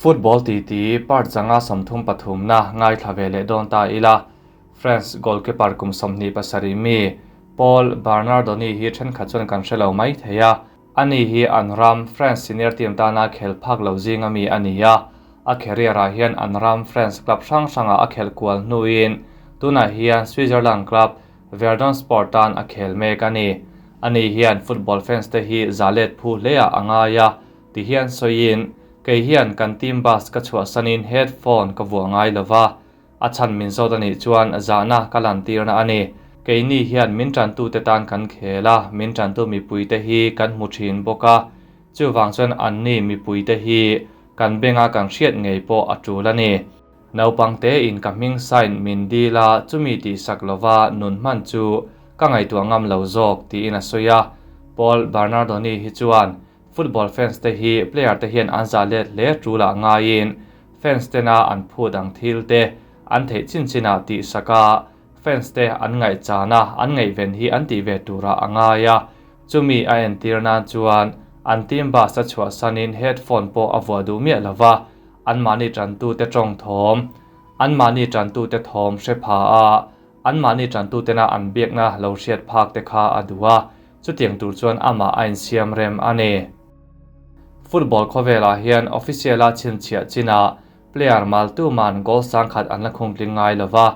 Football titi part 133 na ngaithla ve leh dawn ta ila. France goalkeeper kum 27 mi Paul Bernardoni hi thenkhat chuan kan hrelo mai thei a. Ani hi an ram France senior team tana khel phak lo zinga mi ani a. A career ah hian an ram France club hrang hranga a khel kual hnuin tunah hian Switzerland club Verdon Sport tan a khel mek ani. Ani hian football fans te hi zalet phu hle a angai a. Ti hian sawiin kei hian kan team bus ka chhuah sanin headphone ka vuah ngai lova. A chan min zawt ani chuan zahna ka lan tirna ani. Kei ni hian min tantu te tan kan khel a, min tantu mipui te hi kan hmu thin bawk a. Chuwang chuan an ni mipui te hi kan benga kan hriat ngei pawh a tul ani. Naupang te in ka hming sign min dila chumi ti sak lova nun hman chu ka ngaihtuah ngam lo zawk tiin a sawi a. Paul Bernardoni hi chuan football fans te hi player te hian an zalet hle tula ngaiin fans te na an phut ang thil te an theih chin china ti saka fans te an ngai chana an ngai ven hi an ti ve tura angai a. Chumi a entir nan chuan an team bus a chhuah sanin headphone pawh a vuah duh miah lova. An mahni tantu te tawng thawm, an mahni tantu te thawm hre pha a, an mahni tantu te na an biakna lo hriat phak te kha a duh a. Chutiang tur chuan ama a insiam rem ani. Football khawvelah hian official a chhinchhiah china player maltu man goal sangkhat an la khung tling ngai lova.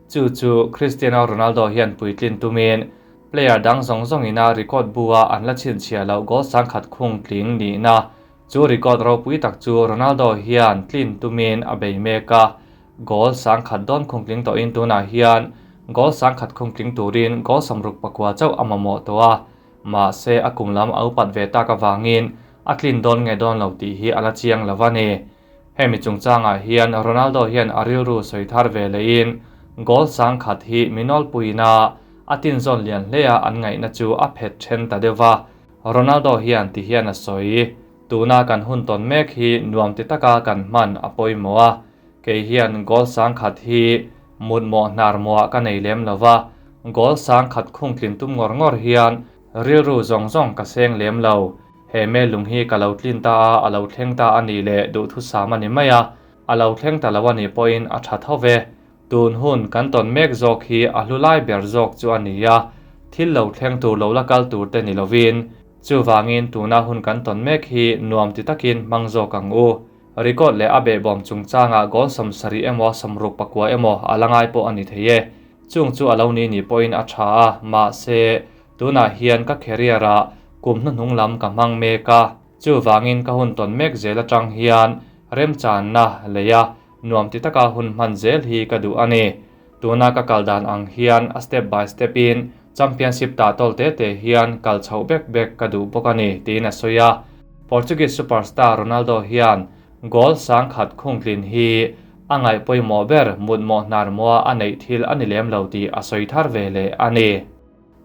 Chu chu Cristiano Ronaldo hian puitlin tumin player dang zawng zawng ina record bua an la chhinchhiah lo goal sangkhat khung tling ni na. Chu record ropui tak chu Ronaldo hian tlin tumin a bei mek a. Goal sangkhat dawn khung tling tawhin tunah hian goal sangkhat khung tling turin goal 64 chauh a mamawh tawh a. Mahse a kum lam a upat ve tak awangin a tlin dawn nge dawn lo tih hi a la chiang lo ani. Hemi chungchangah hian Ronaldo hian a rilru sawi thar ve lehin goal sangkhat hi minol puina a tin zawn lian hle a an ngaihna chu a phet then ta deuh va. Ronaldo hian ti hian a sawi tuna kan hun tawn mek hi nuam ti taka kan hman a pawimawh a. Kei hian goal sangkhat hi mut mawh hnar mawh ka nei lem lova. Goal sangkhat khung tlin tum ngawr ngawr hian rilru zawng zawng ka seng lem lo. He me lung hi ka lo tlin ta a, a lo thleng ta ani le duh thu sam ani mai a. A lo thleng ta lo ani pawhin a tha tho ve. Tun hun kan tawn mek zawk hi a hlu lai ber zawk chu ani a. Thil lo thleng tur lo la kal tur te ni lovin. Chuwangin tuna hun kan tawn mek hi nuam ti takin hmang zawk ang u. Record leh a behbawm chungchanga goal 70 emaw 69 emaw a la ngai pawh ani thei e. Chung chu a lo ni ni pawhin a tha a, mahse tunah hian ka career a kum hnuhnung lam ka hmang mek a. Chuwangin ka hun tawn mek zel atang hian remchanna leia nuam ti taka hun hman zel hi ka duh ani. Tuna ka kal dan ang hian a step by step in championship ta tol te te hian kal chho bek bek ka duh bawk ani tiin a sawi a. Portuguese superstar Ronaldo hian goal sangkhat khung tlin hi a ngaih pawimawh ber mut mawh hnar maw a neih thil ani lem lo tih a sawi thar ve leh ani.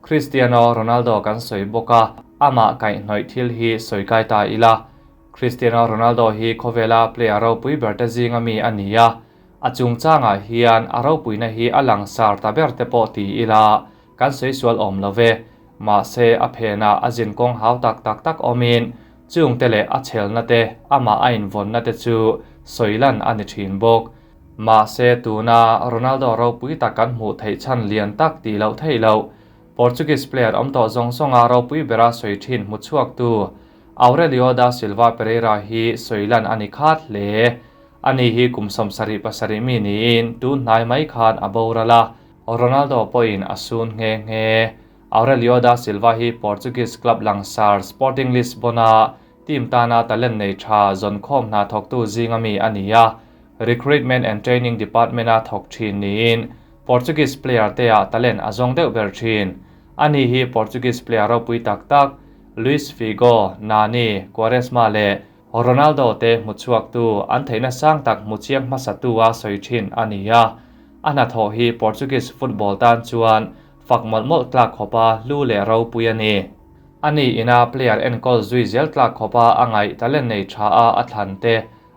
Cristiano Ronaldo kan sawi bawk a, ama kaih hnawih thil hi sawi kai ta ila. Cristiano Ronaldo hi khawvela player ropui ber te zinga mi ani a. A chungchangah hian a ropuina hi a langsar ta ber te pawh ti ila kan sawi sual awm love. Mahse a phena a zin kawng hau tak tak tak awmin chung te leh a chelna te ama a invawnna te chu sawilan ani thin bawk. Mahse tuna Ronaldo ropui tak kan hmuh theih chan lian tak ti lo thei lo. Portuguese player awm tawh zawng zawnga ropui bera sawi thin hmu chhuak tu Aurelio da Silva Pereira hi sawilan ani khat hle. Ani hi kum 77 mi niin tun hnai mai khan a borala. Ronaldo pawhin a sun nge nge. Aurelio da Silva hi Portuguese club langsar Sporting Lisbona team tana talent nei tha zawnkhawm hna thawktu zinga mi ani a. Recruitment and Training Department a thawk thin niin Portuguese player te a talent a zawng deuh ber thin. Ani hi Portuguese player ropui tak tak Luis Figo, Nani, Quaresma le Ronaldo te hmu chhuak tu an theihna sang tak hmu chiang hmasa tu a sawi thin ani a. A hna thawh hi Portuguese football tan chuan fak mawlh mawlh tlak khawpa hlu leh ropui ani. Ani ina player enkawl zui zel tlak khawpa a ngaih talent nei tha a a thlan te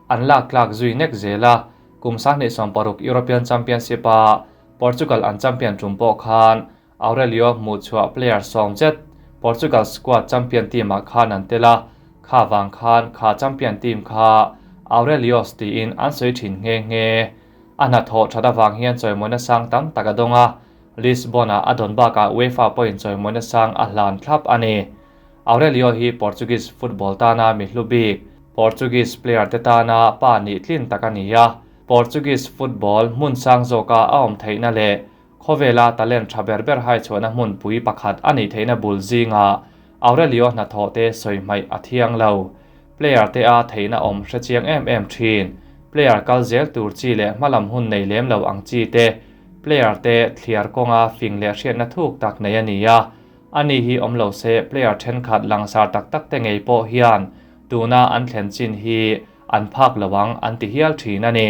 an lak tlak zui nek zela. Kum 2016 European Championship a Portugal an champion tum pawh khan Aurelio hmu chhuah player sawm zet Portugal squad champion team ah khan an tela. Kha wang khan kha champion team kha Aurelios tiin an sawi thin nghe nghe. A hnathawh that avang hian chawimawina sang tam tak a dawng a, Lisbon-a a dawn bakah UEFA pawhin chawimawina sang a hlan thlap a ni. Aurelio hi Portuguese football tana mi hlu bik, Portuguese player te tana pa nih tlin tak a ni a, Portuguese football hmun sang zawka a awm theihna leh khawvela talent tha ber ber haichhuahna hmunpui pakhat a nih theihna bul zingah Aurelio hnathawh te sawi hmaih a thiang lo. Player te a theihna awm hre chiang em em thin. Player kal zel tur chi leh hmalam hun nei lem lo ang chi te, player te thliar kawnga fing leh hriatna thuk tak nei a ni a. Ani hi awm lo se player thenkhat langsar tak tak te ngei pawh hian tuna an thlen chin hi an phak lo ang an ti hial thin a ni.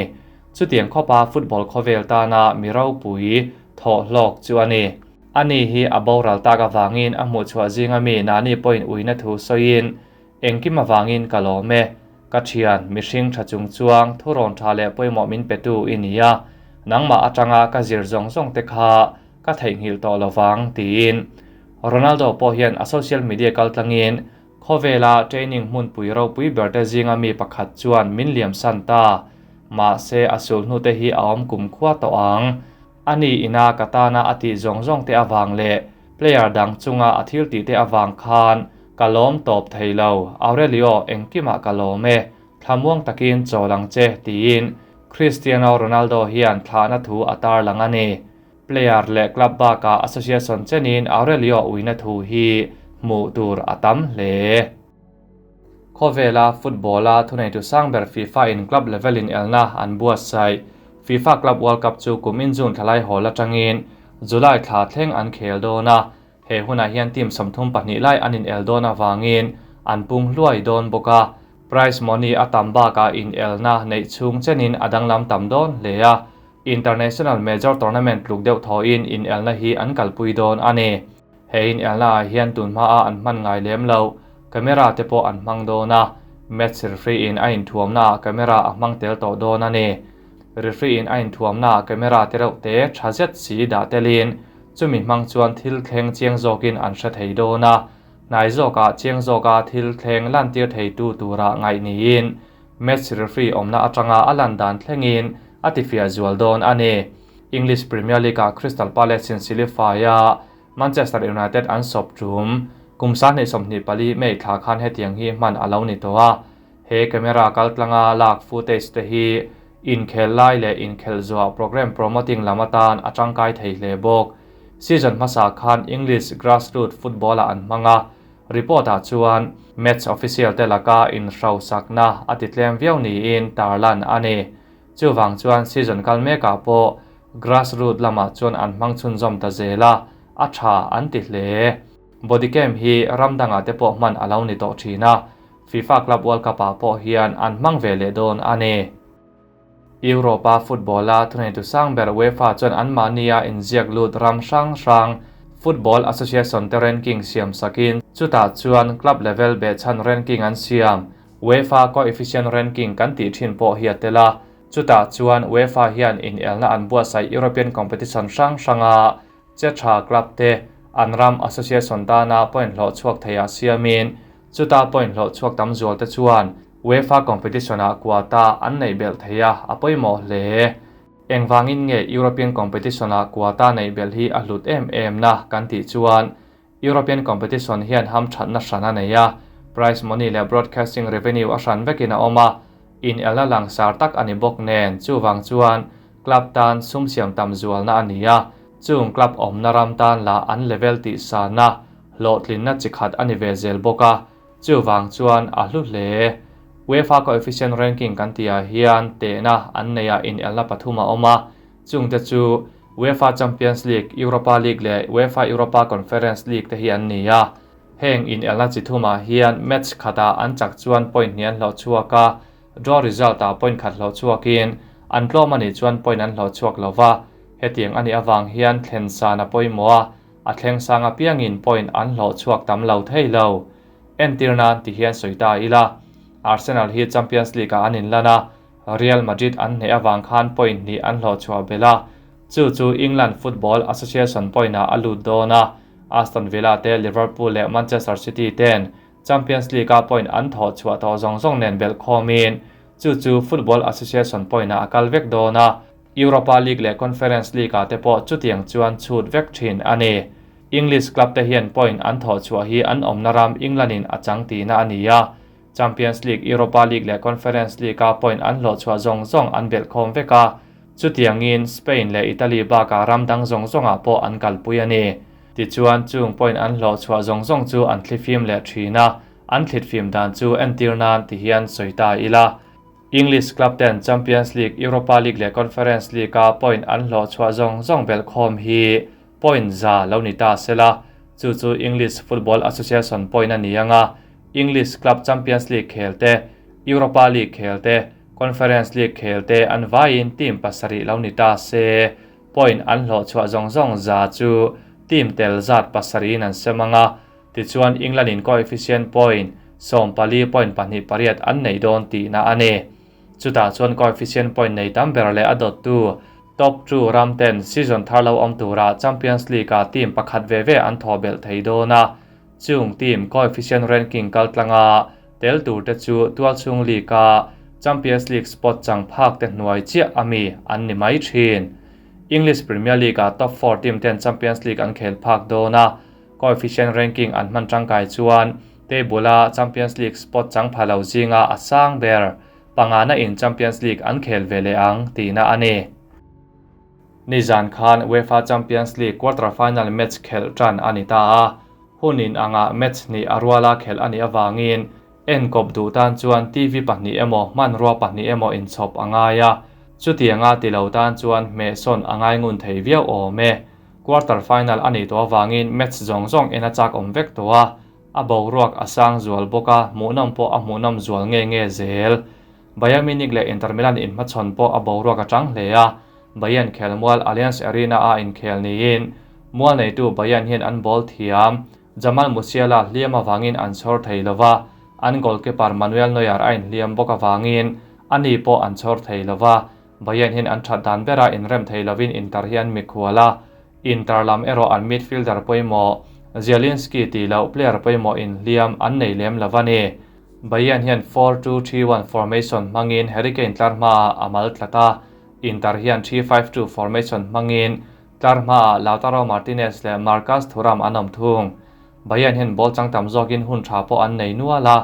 Chutiang khawpa football khawvel tana mi ropui thawh hlawk chu a ni. Ani hi a boral tak avangin a hmuhchhuah zinga mi Nani pawhin uina thu sawiin, Engkim avangin ka lawm e. Ka thian, mihring tha chung chuang thurawn tha leh pawimawh min petu i ni a, nangmah atanga ka zir zawng zawng te kha ka theihnghilh tawh lovang, tiin. Ronaldo pawh hian a social media kaltlangin khawvela training hmunpui ropui berte zinga mi pakhat chuan min liamsan ta. Mahse, a sulhnute hi a awm kumkhua tawh ang. Ani ina ka tana a tih zawng zawng te avang leh player dang chunga a thil tih te avang khan ka lawm tawp thei lo, Aurelio engkimah ka lawm e, thlamuang takin chawl ang che, tiin Cristiano Ronaldo hian thlahna thu a tarlang a ni. Player leh club bakah association chenin Aurelio uina thu hi hmuh tur a tam hle. Khawvela football-a thuneitu sang ber FIFA-in club level inelna an buatsaih. FIFA Club World Cup chu kumin June thlalai hawl atangin July thla thleng an khel dawn a, he hunah hian team 32 lai an inel dawn avangin an pung hluai dawn bawk a. Prize money a tam bakah inelna neih chhung chenin a danglam tam dawn hle a, international major tournament tluk deuh thawhin inelna hi an kalpui dawn a ni. He inelna ah hian tun hmaa an hman ngai lem lo camera te pawh an hmang dawn a, match referee in a inthuamna ah camera a hmang tel tawh dawn a ni. Referee in a inthuamna ah camera te reuh te tha zet si dah telin chumi hmang chuan thil thleng chiang zawkin an hre thei dawn a, hnai zawkah chiang zawka thil thleng lantir theitu tura ngaih niin match referee awmna atanga a lan dan thlengin a tifiah zual dawn a ni. English Premier League-ah Crystal Palace in silifai a, Manchester United an sawp tum. Kum 2024 May thla khan hetiang hi hman a lo ni tawh a. He camera kaltlanga lak footage te hi inkhel lai leh inkhelh zuah programme promoting lam atan a tangkai thei hle bawk. Season hmasa khan English grassroots football-ah an hmang a, report-ah chuan match official te laka inhrausakna a titlem viau niin tarlan a ni. Chuvang chuan season kal mekah pawh grassroot lamah chuan an hmang chhunzawm ta zel a, a tha an ti hle. Body cam hi ram dangah te pawh hman a lo ni tawh thin a, FIFA Club World Cup-ah pawh hian an hmang ve leh dawn a ni. Europa football-a thuneitu sang ber UEFA chuan anmahnia inziak lut ram hrang hrang Football Association te ranking siam sakin chutah chuan club level behchhan ranking an siam. UEFA coefficient ranking kan tih thin pawh hi a tel a, chutah chuan UEFA hian inelna an buatsaih European competition hrang hranga che tha club te an ram association tana point hlawh chhuak theiah siamin chuta point hlawh chhuak tam zual te chuan UEFA competition ah quota an neih belh thei a, a pawimawh hle. Engvangin nge European competition ah quota neih belh hi a hlut em em na kan tih chuan European competition hian hamthatna hran a nei a, prize money leh broadcasting revenue a hran vekin a awm a, inelna langsar tak a ni bawk nen chuvang chuan club tan sum siam tam zualna a ni a, chung club awmna ram tan lah an level tihsana hlawhtlinna chi khat a ni ve zel bawk a, chuvang chuan a hlu hle. UEFA coefficient ranking kan tihah hian tehna an neihah inelna pathum a awm a, Chungte chu UEFA Champions League, Europa League leh UEFA Europa Conference League te hi an ni a. Heng inelna chi thumah hian match khatah an chak chuan point hnih an hlawh chhuak a, draw result ah point khat hlawh chhuakin an tlawm a nih chuan point an hlawh chhuak lo va. Hetiang a nih avang hian thlen san a pawimawh a, a thleng sang apiangin point an hlawh chhuak tam lo thei lo. Entir nan ti hian sawi ta ila, Arsenal hi Champions League ah an inlan a, Real Madrid an hneh avang khan point hnih an hlawh chhuah belh a, chu chu England Football Association point-ah a lut dawn a, Aston Villa te, Liverpool leh Manchester City ten Champions League-a point an thawh chhuah tawh zawng zawng nen belh khawmin Chu chu Football Association point-ah a kal vek dawn a, Europa League leh Conference League-ah te pawh chutiang chuan chhut vek thin a ni. English club te hian point an thawh chhuah hi an awmna ram England-in a chang tihna a ni a, Champions League, Europa League leh Conference League-a point an hlawh chhuah zawng zawng an belh khawm vek a, chutiangin Spain leh Italy bakah ram dang zawng zawngah pawh an kalpui a ni. Tichuan, chung point an hlawh chhuah zawng zawng chu an thlifim leh thin a, an thlitfim dan chu entir nan ti hian sawi ta ila. English club ten Champions League, Europa League leh Conference League-a point an hlawh chhuah zawng zawng belh khawm hi point za lo ni ta sela, chu chu English Football Association point a ni ang a, English club Champions League khel te, Europa League khel te, Conference League khel te an vaiin team pasarih lo ni ta se, point an hlawh chhuah zawng zawng za chu team tel zat pasarihin an sem ang a, tichuan England-in coefficient point sawmpali point pahnih pariat an nei dawn tihna a ni. Chutah chuan coefficient point nei tam ber leh a dawttu top two ram ten season thar lo awm tura Champions League-ah team pakhat ve ve an thawh belh thei dawn a, Chung team coefficient ranking kaltlanga tel turte chu tualchhung league-a Champions League spot chang phak te hnuai chiah a mi an ni mai thin. English Premier League-a top four team ten Champions League an khel phak dawn a, coefficient ranking an hman tangkai chuan table-a Champions League spot chang pha lo zinga a sang ber pangana in Champions League an khel ve leh ang tihna a ni. Nizan khan UEFA Champions League quarter-final match khelh tan a ni ta a, hun in anga match hnih a ruala khelh a nih avangin enkawp duh tan chuan TV pahnih emaw hmanrua pahnih emaw inchhawp a ngai a, chutianga ti lo tan chuan hmehsawn a ngai ngun thei viau awm e. Quarter-final a nih tawh avangin match zawng zawng en a chak awm vek tawh a, a boruak a sang zual bawk a, hmuhnawm pawh a hmuhnawm zual nge nge zel. Bayern Munich leh Inter Milan inhmachhawn pawh a boruak a chang hle a, Bayern khelmual Allianz Arena-a inkhel niin mual neitu Bayern hian an ball thiam. Jamal Musiala hliam avangin an chhawr thei lo va, an goalkeeper Manuel Neuer a inhliam bawk avangin ani pawh an chhawr thei lo va, Bayern hian an that dan bera inrem thei lovin Inter hi an mikhual a, Inter lam erawh an midfielder pawimawh Zielinski tih loh player pawimawh inhliam an nei lem lo a ni. Bayern hian 4-2-3-1 formation hmangin Harry Kane tlar hmaah a mal tlat a, Inter hian 3-5-2 formation hmangin tlar hmaah Lautaro Martinez leh Marcus Thuram an awm thung. Bayern hian ball chang tam zawkin hun tha pawh an nei nual a,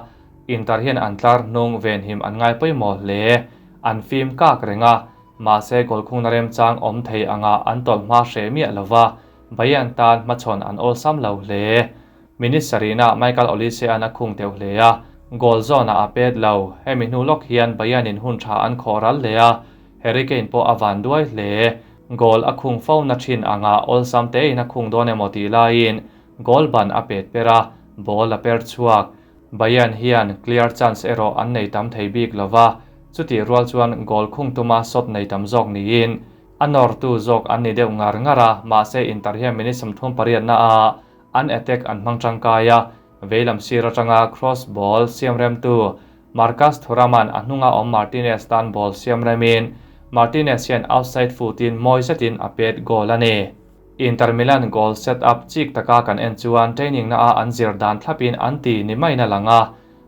Inter hian an tlar hnung venhim an ngai pawimawh hle. An fim kak reng a, mahse goal khungna remchang awm thei anga an tawlh hma hreh miah lova, Bayern tan hmachhawn an awlsam lo hle. Minute sarihna Michael Olise-a'n a khung teuh hle a, goal zawnah a pet lo. Hemi hnu lawk hian Bayern-in hun tha an khawh ral hle a, Harry Kane pawh a van duai hle. Goal a khung fo na thin anga awlsam tein a khung dawn emaw tih laiin goal ban a pet per a, ball a per chhuak. Bayern hian clear chance erawh an nei tam thei bik lo va, chutih rual chuan goal khung tuma shot nei tam zawk niin a nawrtu zawk an ni deuh ngar ngar a, mahse Inter hian minute 38 na a An attack an hmang tangkai a, veilam sir atanga cross ball siam remtu Marcus Thuram-a'n a hnunga awm Martinez tan ball siam remin Martinez hian outside foot-in mawi zetin a pet goal a ni. Inter Milan goal set up chik taka kan en chuan training na-a an zir dan thlapin an ti ni maiin a lang a,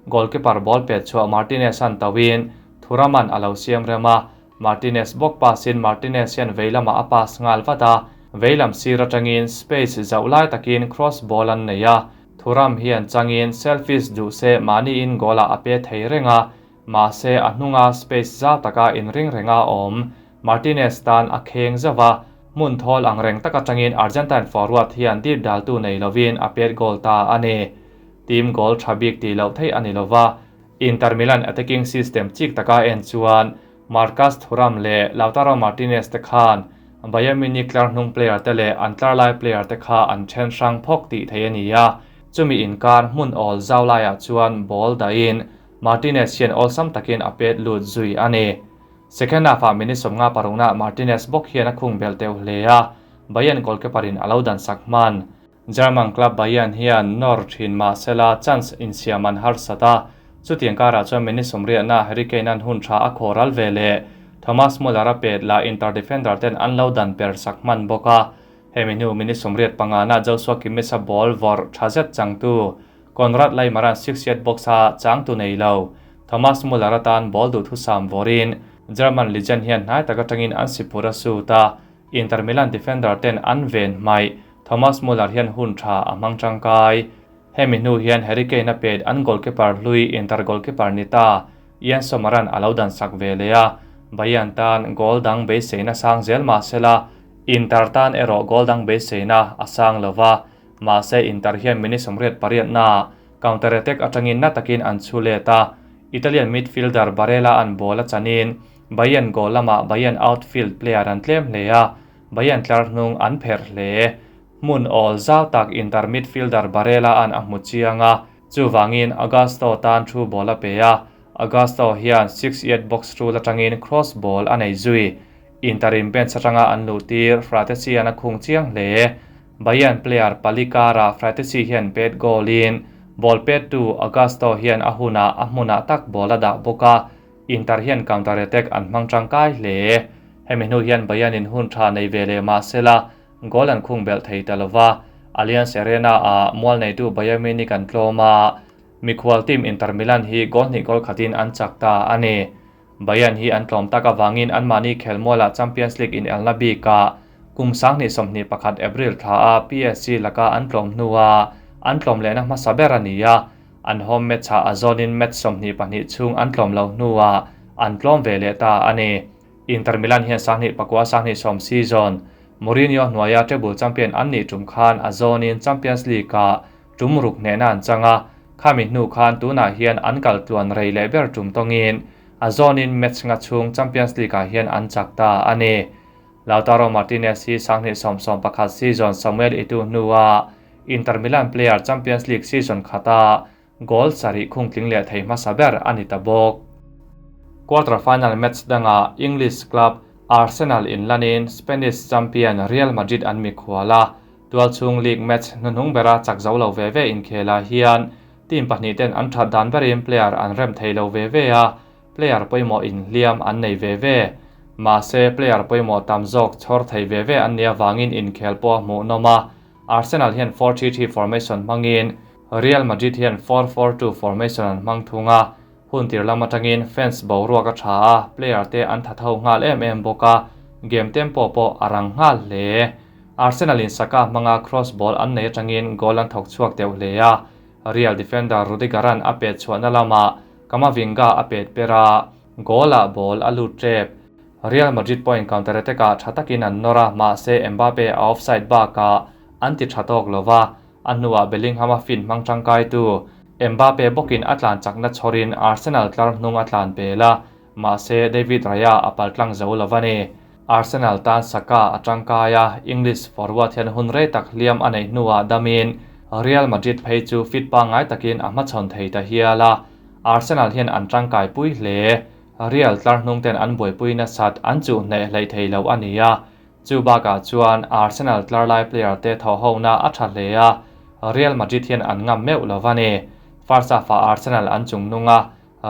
goalkeeper ball pet chhuah Martinez-a'n tauhin Thuram-a'n a lo siam rem a, Martinez bawk pass-in Martinez hian veilamah a pass nghal vat a, veilam sir atangin space zauh lai takin cross ball an nei a, Thuram hian changin selfish duh se mahniin goal-ah a pe thei reng a, mahse a hnunga space zau taka inring renga awm Martinez tan a kheng zauh a, hmun thawl ang reng tak atangin Argentine forward hian dip daltu nei lovin a pet goal ta a ni. Team goal tha bik tih loh theih a ni lova, Inter Milan attacking system chik taka en chuan Marcus Thuram leh Lautaro Martinez te khan Bayern Munich tlar hnung player te leh an tlar lai player te kha an then hrang phawk tih theih a ni a, chumi inkar hmun awl zau laiah chuan ball dahin Martinez hian awlsam takin a pet lut zui a ni. Second half-ah minute sawmnga paruknaah Martinez bawk hian a khung belh teuh hle a, Bayern goalkeeper in a lo dan sak hman. German club Bayern hian nawr thin mah sela chance insiam an harsat a, chutiang karah chuan minute sawmriahna Harry Kane-a'n hun tha a khawh ral ve leh Thomas Muller a pet lah Inter defender ten an lo dan per sak hman bawk a. Hemi hnu minute 85 na Joshua Kimmich-a ball vawrh tha zet changtu Konrad Laimer-a'n six yard box-a changtu nei lo. Thomas Muller atan ball duhthusam vawrin German legend hian hnai tak atangin an si phur a sut a, Inter Milan defender ten an ven hmaih Thomas Muller hian hun tha a hmang tangkai. Hemi hnu hian Harry Kane a pet an goalkeeper hlui Inter goalkeeper ni ta Yann Sommer-a'n a lo dan sak ve leh a, Bayern tan goal dang beiseina sang zel mah sela, Inter tan erawh goal dang beiseina a sang lo va, mahse Inter hian minute 88 naah counter attack atangin na takin an chhu let a, Italian midfielder Barella-a'n ball a chanin Bayern goal lamah Bayern outfield player an tlem hle a, Bayern tlar hnung an pherh hle. Hmun awl zau tak Inter midfielder Barella-a'n a hmu chiang a, chuvangin Augusto tan thu ball a pe a, Augusto hian 6-yard box rule atangin cross ball a nei zui. Inter in bench atanga an luh tir Fratesi-a'n a khung chiang hle. Bayern player pali karah Fratesi hian pet goal in ball pet tu Augusto hian a hunah a hmunah tak ball a dah bawk a, Inter hian counter attack an hmang tangkai hle. Hemi hnu hian Bayern in hun tha nei ve leh mah sela goal an khung belh thei ta lova, Allianz Arena ah mual neitu Bayern Munich an tlawm a, mikhual team Inter Milan hi goal hnih goal khatin an chak ta a ni. Bayern hi an tlawm tak avangin anmahni khelmualah Champions League inelna bikah kum 2021 April thla a PSG laka an tlawm hnua an tlawm lehna hmasa ber a ni a, an home match ah a zawnin match 22 chhung an tlawm lo hnua an tlawm ve leh ta a ni. Inter Milan hian 2009 2010 season Mourinho hnuaia treble champion an nih tum khan a zawnin Champions League ah tum ruk hnehna an chang a, khami hnu khan tunah hian an kal tluan rei leh ber tum tawngin a zawnin match nga chhung Champions League ah hian an chak ta a ni. Lautaro Martinez hi 2010 11 season Samuel Eto'o hnua Inter Milan player Champions League season khata goal sarih khung tling leh thei hmasa ber a ni ta bawk. Quarter final match danga English club Arsenal in lanin Spanish champion Real Madrid an mikhual a, tualchhung league match hnuhnung bera chak zo lo ve ve inkhela hian team pahnih ten an that dan berin player an rem thei lo ve ve a, player pawimawh in hliam an nei ve ve. Mahse player pawimawh tam zawk chhawr thei ve ve an nia wangin inkhel pawh hmuh nawm a, Arsenal hian 4-3-3 formation hmangin Real Madrid hian 4-4-2 formation an hmang thung a, hun tir lam atangin fans boruak a tha a, player te an tha tho nghal em em bawk a, game tempo pawh a rang nghal hle. Arsenal in Saka hmanga cross ball an nei atangin goal an thawk chhuak deuh hle a, Real defender Rudiger-an a pet chhuahna lamah Camavinga a pet per a, goal ah ball a lut tep. Real Madrid point counter attack ah tha takin an nawr a, mahse Mbappe a offside bakah an ti tha tawk lova, a hnuah Bellingham a fin hmang tangkai tu Mbappe bawkin a tlan chakna chhawrin Arsenal tlar hnung a tlan pel a, mahse David Raya a pal tlang zo lova ni. Arsenal tan Saka a tangkai a, English forward hian hun rei tak hliam a nei hnuah damin Real Madrid phei chu fit pangngai takin a hmachhawn thei ta hial a, Arsenal hian an tangkai pui hle. Real tlar hnung ten an buaipui na sat an chu hneh hlei thei lo a ni a, chu bakah chuan Arsenal tlar lai player te thaw ho na a tha hle a, Real Madrid hian an ngam meuh lova ni. First half ah Arsenal an chung nung a,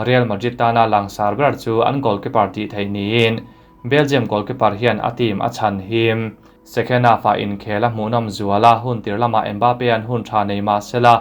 Real Madrid tana langsar ber chu an goalkeeper tih theih niin Belgium goalkeeper hian a team a chhan him. Second half ah inkhel a hmuhnawm zual a, hun tir lamah Mbappe an hun tha nei mah sela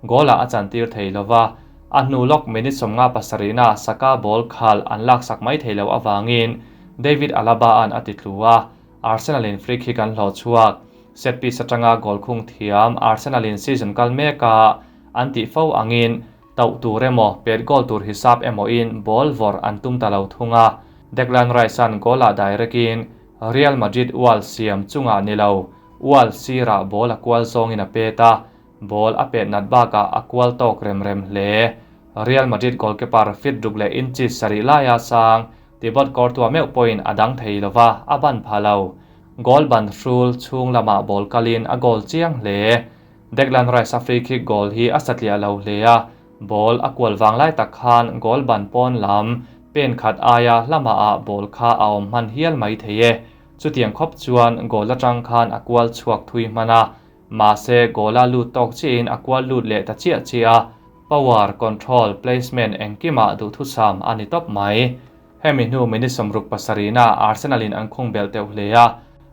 goal ah a chan tir thei lova, a hnu lawk minute 57 na Saka ball khal an lak sak mai thei lo awangin David Alaba an a ti tlu a, Arsenal in free kick an hlawh chhuak. Set piece atanga goal khung thiam Arsenal in season kal meka an ti fo angin tauh tur emaw pet goal tur hisap emaw in ball vor an tum ta lo thunga, Declan Rice an goal ah direct in Real Madrid wall siam chunga nilo wall sira ball a kual zawngin a pet a, ball a pet nat bakah a kual tawk rem rem hle. Real Madrid goalkeeper fit ruk leh inches sarih laia sang Thibaut Courtois meuh pawhin a dang thei lova a ban pha lo. Goal ban hrul chhung lamah ball kalin a goal chiang hle. Declan Rice a free kick goal hi a satliah lo hle a, ball a kual wang lai tak khan goal ban pawn lam pen khat aia hlama ah ball kha a awm hman hial mai thei e. Chutiang khawp chuan goal atang khan a kual chhuak thui hman a, mahse goal a lut tawk chiin a kual lut leh ta chiah chiah a, power, control, placement engkimah duhthusam a ni tawp mai. Hemi hnu minute 67 na Arsenal in an khung bel teuh hle a,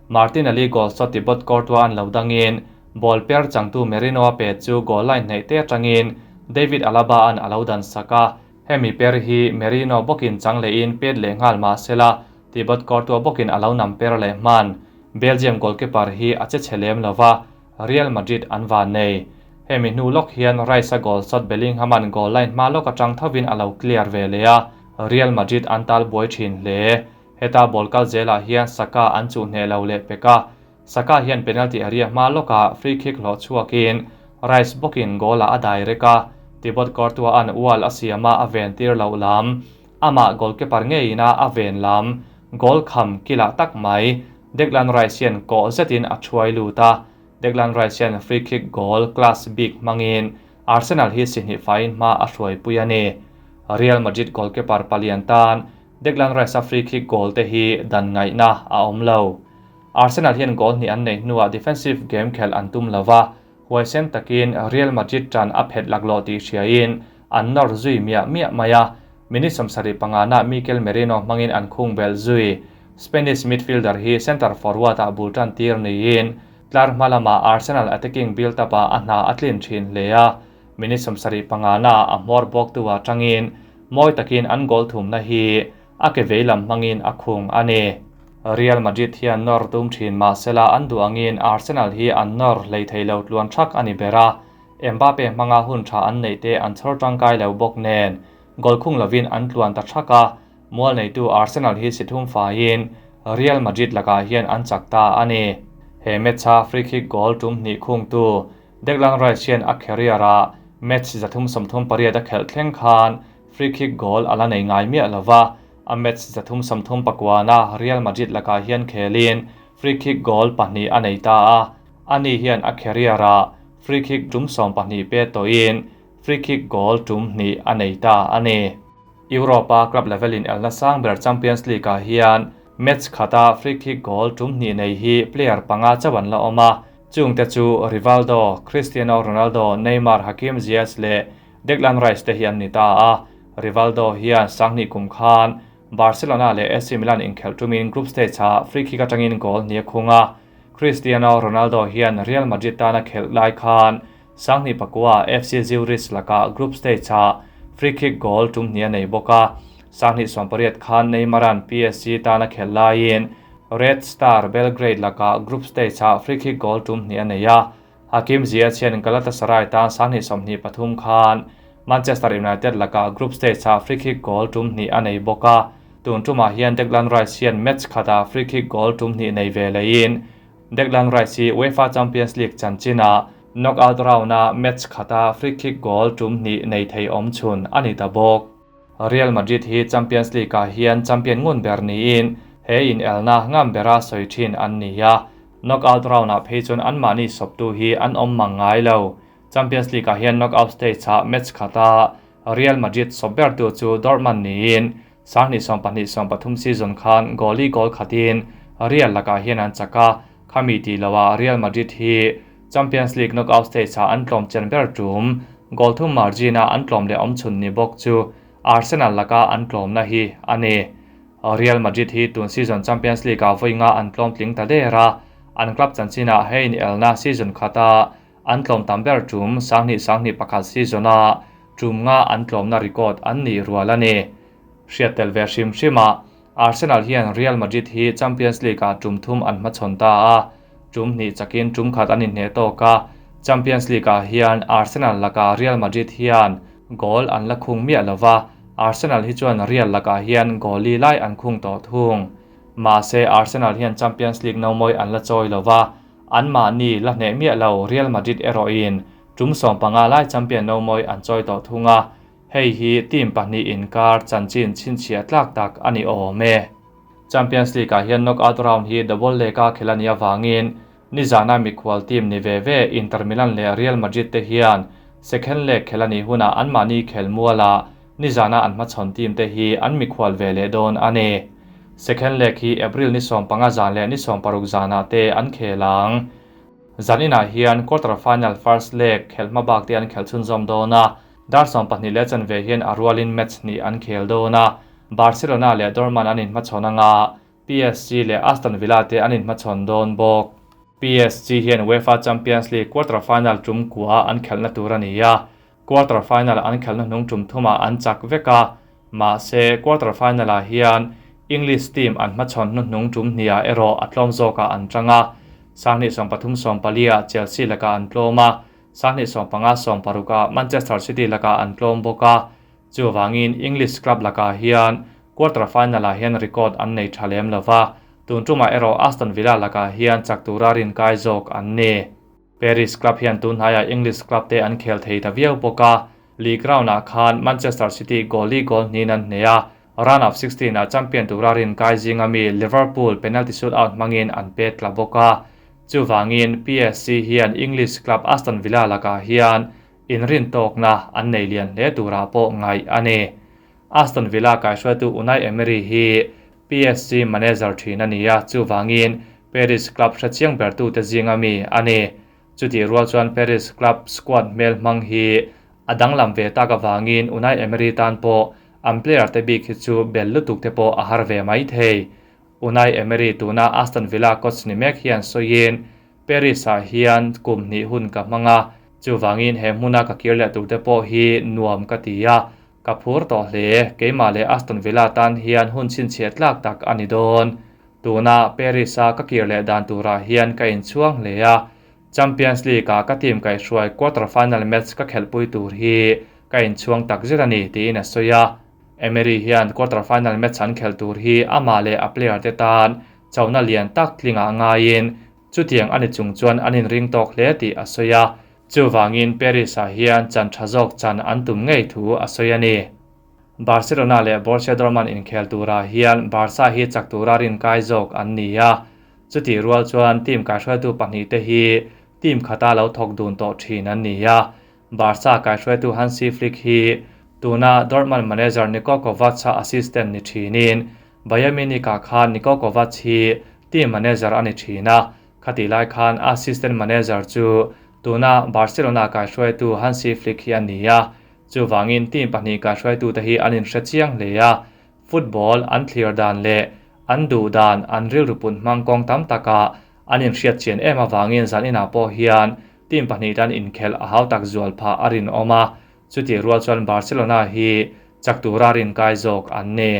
Martinelli goal shot Thibaut Courtois an lo dangin ball per changtu Merino a pet chu goal line hneih te atangin David Alaba an a lo dan sak a. Hemi per hi Merino bawkin chang lehin pet leh nghal mah sela, Thibaut Courtois bawkin a lo nam per leh hman. Belgium goalkeeper hi a che chhe lem lo va, Real Madrid an van nei. Hemi hnu lawk hian Rice-a goal shot Bellingham-a'n goal line hma lawk atang thovin a lo clear ve leh a, Real Madrid an tal buai thin hle. Heta ball kal zelah hian Saka an chuh hneh lo leh pek a, Saka hian penalty area hma lawkah free kick hlawh chhuakin Rice bawkin goal-ah a dai rek a, Thibaut Courtois-a'n wall a siam a, a ven tir loh lam. Amah goalkeeper ngeiin a a ven lam goal kham kilah tak mai Declan Rice hian kawh zetin a thuai lut a, Declan Rice hian free kick goal class bik hmangin Arsenal hi sihnih faiin hma a hruaipui a ni. Real Madrid goalkeeper palian tan Declan Rice-a free kick goal te hi dan ngaihna a awm lo. Arsenal hian goal hnih an neih hnuah defensive game khelh an tum lo va, huaisen takin Real Madrid tan a phet laklawh tih hriain an nawr zui miah miah mai a, minute 75 na Mikel Merino hmangin an khung belh zui. Spanish midfielder hi centre forward-ah bul tan tir niin tlar hma lamah Arsenal attacking build-up-ah a hna a tlin thin hle a, minute 75 na a hmawr bawk tu atangin mawi takin an goal thumna hi a ke vei lam hmangin a khung a ni. Real Madrid hian nawr tum thin mahsela an duh angin Arsenal hi an nawr hlei thei lo tluan thak a ni ber a, Mbappe hmanga hun tha an neih te an chhawr tangkai lo bawk nen goal khung lovin an tluan ta thak a, mual neitu Arsenal hi si thum faiin Real Madrid lakah hian an chak ta a ni. He match-a free kick goal tum hnih khungtu Declan Rice hian a career-ah match 338 a khelh thleng khan free kick goal a la nei ngai miah lova, a match 339 na Real Madrid lakah hian khelin free kick goal 2 a nei ta a, ani hian a career-ah free kick tum 12 pe tawhin free kick goal tum hnih a nei ta a ni. Europa club level in elna sang ber Champions League ah hian match khata free kick goal tum hnih nei hi player panga chawan la awm a, chung te chu Rivaldo, Cristiano Ronaldo, Neymar, Hakim Ziyech leh Declan Rice te hi an ni ta a. Rivaldo hian 2000 kum khan Barcelona leh AC Milan inkhelh tumin group stage ah free kick atangin goal hnih a khung a. Cristiano Ronaldo hian Real Madrid tana khelh lai khan 2009 FC Zurich laka group stage ah free kick goal tum hnih a nei bawk a. 2018 khan Neymaran PSG tana khelh laiin Red Star Belgrade laka group stage ah free kick goal tum hnih a nei a. Hakim Ziyech hian Galatasaray tan 2023 khan Manchester United laka group stage ah free kick goal tum hnih a nei bawk a. Tun tumah hian Declan Rice hian match khata free kick goal tum hnih nei ve leiin Declan Rice hi UEFA Champions League chanchina knockout round-a match khata free kick goal tum hnih nei thei awm chhun a ni ta bawk. Real Madrid hi Champions League ah hian champion ngun ber niin he in elna ngam bera soi thin an ni a, knockout round-ah phei chuan an mahni sawptu hi an awm mang ngai lo. Champions League ah hian knockout stage ah match khata Real Madrid sawp ber tu chu Dortmund niin 2022-23 season khan goali goal khatin Real lakah hian an chak a, khami ti loah Real Madrid hi Champions League knockout stage ah an tlawm chen ber tum goal thum margin a an tlawm leh awm chhun ni bawk chu Arsenal laka an tlawmna hi a ni. Real Madrid hi tun season Champions League ah vawi nga an tlawm tling ta der a, an club chanchinah hein elna season khata an tlawm tam ber tum 2021 season a tum nga an tlawmna record an ni rual a ni. Hriat tel ve hrim hrima Arsenal hian Real Madrid hi Champions League ah tum thum an hmachhawn ta a, tum hnih chakin tum khat an inhne tawk a. Champions League ah hian Arsenal laka Real Madrid hian goal an la khung miah lova, Arsenal hi chuan Real lakah hian goal li lai an khung tawh thung. Mahse Arsenal hian Champions League no mawi an la chawi lova, an mahni la hneh miah lo Real Madrid erawhin tum 15 lai champion no mawi an chawi tawh thung a, hei hi team pahnih inkar chanchin chhinchhiah tlak tak a ni awm e. Champions League ah hian knockout round hi double leg a khel a ni awangin nizana mikhual team ni ve ve Inter Milan leh Real Madrid te hian second leg khel a ni hunah an mahni khel muala nizana an hmachhawn team te hi an mikhual ve leh dawn a ni. Second leg hi April ni 15 zan leh ni 16 zanah te an khelang. Zaninah hian quarter final first leg khel hma bak te an khel chhunzawm dawn a, dar 12 leh chanve hian a rualin match hnih an khel dawn a, Barcelona leh Dortmund an inhmachhawn anga, PSG leh Aston Villa te an inhmachhawn dawn bawk. PSG hian UEFA Champions League quarter final tum kua an khelhna tur a ni a. Quarter final an khelh hnuhnung tum thumah an chak vek a, mahse quarter final-ah hian English team an hmachhawn hnuhnung tum hniah erawh a tlawm zawkah an tang a, 2013 14-ah Chelsea lakah an tlawm a, 2015 16-ah Manchester City lakah an tlawm bawk a, chuvangin English club lakah hian quarter final-ah hian record an nei tha lem lova, tun tumah erawh Aston Villa lakah hian chak tura rinkai zawk an ni. Paris club hian tun hnaiah English club te an khel thei ta viau bawk a, league round-ah khan Manchester City goal li goal hnin an hneh a, round of 16-ah champion tura rinkai zinga mi Liverpool penalty shootout hmangin an pet tla bawk a, chuvangin PSG hian English club Aston Villa lakah hian inrin tawkna an nei lian hle turah pawh ngaih a ni. Aston Villa kaihruaitu Unai Emery hi PSG manager thin a ni a, chuvangin Paris club hrechiang bertute zinga mi a ni. Chutih rual chuan Paris club squad hmel hmang hi a danglam ve tak avangin Unai Emery tan pawh an player te bik hi chu bel lutuk te pawh a har ve mai thei. Unai Emery tuna Aston Villa coach ni mek hian sawiin Paris-ah hian kum hnih hun ka hmang a, chuvangin he hmuna ka kir leh turte pawh hi nuam ka ti a, ka phur tawh hle. Keimah leh Aston Villa tan hian hun chhinchhiah tlak tak a ni dawn. Tuna Paris-a ka kir leh dan turah hian ka inchhuang hle a, Champions League-ah ka team kaihhruai quarter final match ka khelhpui tur hi ka inchhuang takzet a ni, tiin a sawi a. Emery hian quarter final match an khelh tur hi amah leh a player te tan chona lian tak tlingah ngaiin chutiang a ni chung chuan an inring tawk hle tih a sawi a, chuvangin Paris-ah hian chan tha zawk chan an tum ngei thu a sawi a ni. Barcelona leh Borussia Dortmund inkhel turah hian Barca hi chak tura rinkai zawk an ni a, chutih rual chuan team kaihruaitu pahnih te hi team khata lo thawk dun tawh thin an ni a, Barca kaihruaitu Hansi Flick hi tuna Dortmund manager Niko Kovac-a assistant ni thinin Bayern Munich-ah khan Niko Kovac hi team manager a ni thin a, khatih lai khan assistant manager chu tuna Barcelona kaihruaitu Hansi Flick hi a ni a, chuvangin team pahnih kaihruaitute hi an inhre chiang hle a, football an thlir dan leh an duh dan an rilru put hmang kawng tam takah an inhriat chian em avangin zaninah pawh hian team pahnih tan inkhelh a hau tak zual phah a rinawm a, chutih rual chuan Barcelona hi chak tura rinkai zawk an ni.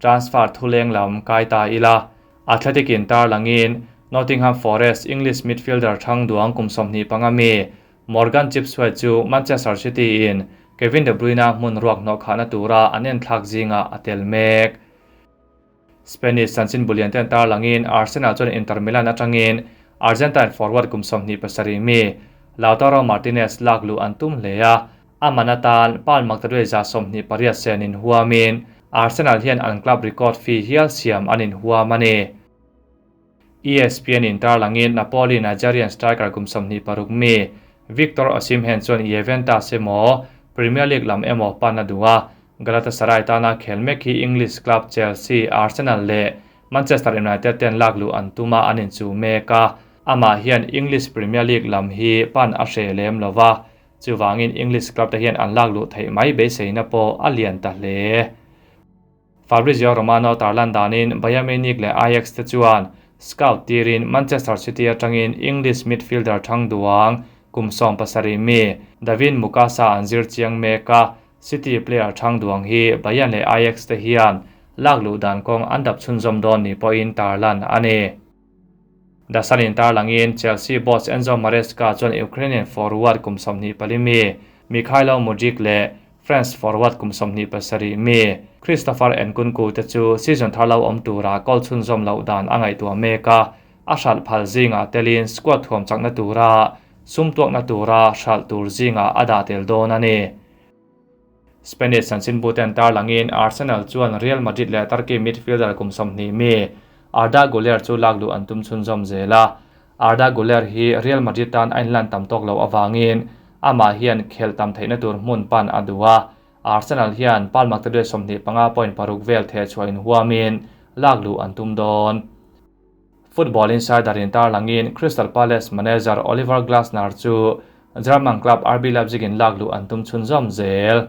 Transfer thuleng lam kai ta ila, Athletic in tarlangin Nottingham Forest English midfielder thang duang kum 25 mi Morgan Gibbs-White chu Manchester City in Kevin De Bruyne hmun ruak hnawh khahna tura an enthlak zinga a tel mek. Spanish chanchin bulian ten tarlangin Arsenal chuan Inter Milan atangin Argentine forward kum 27 mi Lautaro Martinez lak lu an tum hle a, a man atan Paul Maktaduai za 28 sen in huamin Arsenal hian an club record fee hial siam an in huam a ni. ESPN in tarlangin Napoli Nigerian striker kum 26 mi Victor Osimhen chuan Juventus emaw Premier League lam emaw pan a duh a, Galatasaray tana khel mek hi English club Chelsea, Arsenal leh Manchester United ten lak lu an tuma an inchu mek a, amah hian English Premier League lam hi pan a hre lem lova, chuvangin English club te hian an lak luh theih mai beiseina pawh a lian ta hle. Fabrizio Romano tarlan danin Bayern Munich leh Ajax te chuan scout tirin Manchester City atangin English midfielder thang duang kum 17 mi David Mukasa an zir chiang mek a, City player thang duang hi Bayern leh Ajax te hian lak luh dan kawng an dap chhunzawm dawn ni pawhin tarlan a ni. The Sun in tarlangin Chelsea boss Enzo Maresca chuan Ukrainian forward kum 24 mi Mykhailo Mudryk leh France forward kum 27 mi Christopher Nkunku te chu season thar lo awm tura goal chhunzawm loh dan a ngaihtuah mek a, a hralh phal zinga telin squad thuam chakna tura sum tuakna tura hralh tur zinga a dah tel dawn a ni. Spanish chanchin buten tarlangin Arsenal chuan Real Madrid leh Turkey midfielder kum 20 mi Arda Güler chu lak luh an tum chhunzawm zel a, Arda Güler hi Real Madrid tan a inlan tam tawk lo awangin amah hian khel tam theihna tur hmun pan a duh a, Arsenal hian Paul Maktaduai 25.6 vel the chhuah in huamin lak luh an tum dawn. Football Insider in tarlangin Crystal Palace manager Oliver Glasner chu German club RB Leipzig in lak luh an tum chhunzawm zel.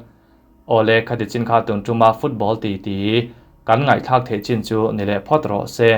Ole khati chin kha tun tuma football ti ti kan ngaih thlak thei chin chu ni leh phawt rawh se.